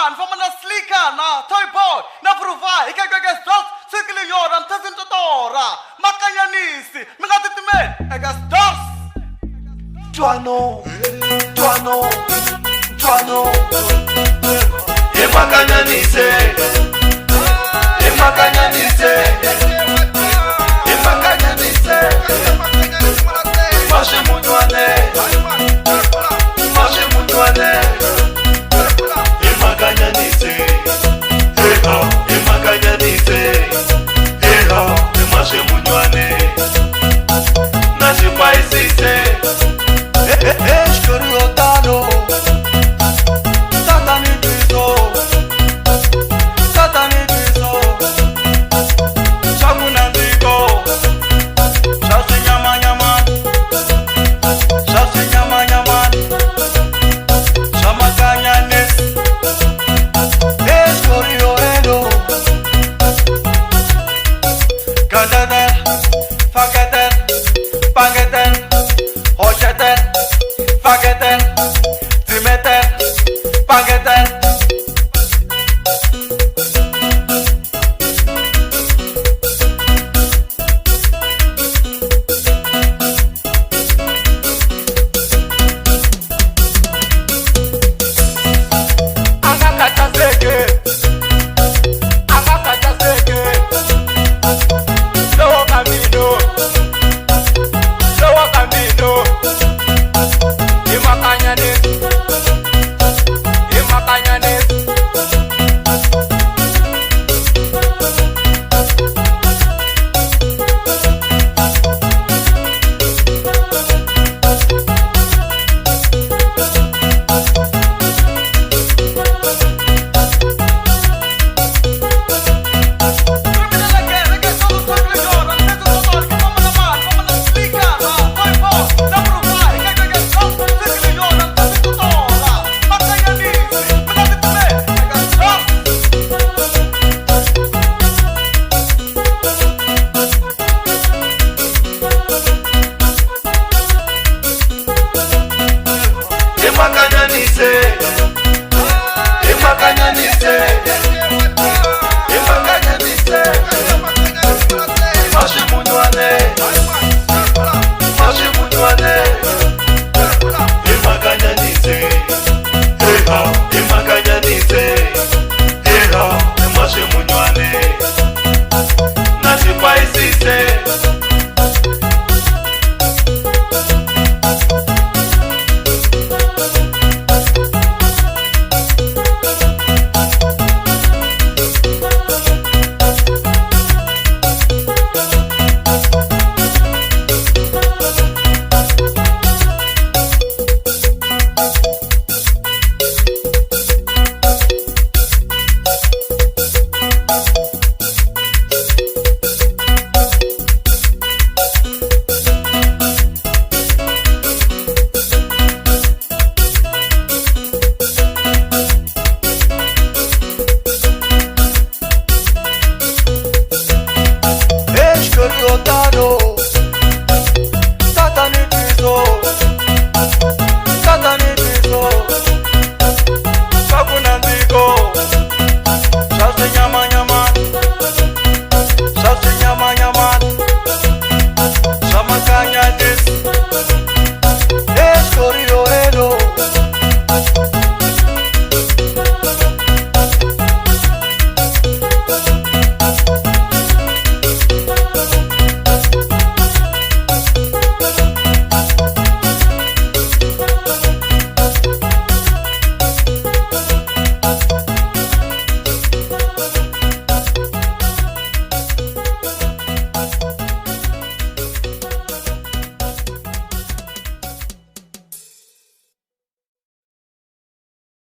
mani famba na Slika na Toy Boy na Provide eka eka Stars Sikili yona mthasi ntotora makanyanisi mi nga titimeli eka Stars. Twano, twano, twano. Emakanyanise, emakanyanise, emakanyanise. Mashimunywane, mashimunywane. Emakanyanise, eha, emakanyanise, eha, emashimunywane. Nashipaisise. Faketen, Timeten, Paketen. Angakhathazeki, angakhathazeki, lowo camino, lowo camino. Emakanyanisi, emakanyanisi. Emakanyanise, emakanyanise.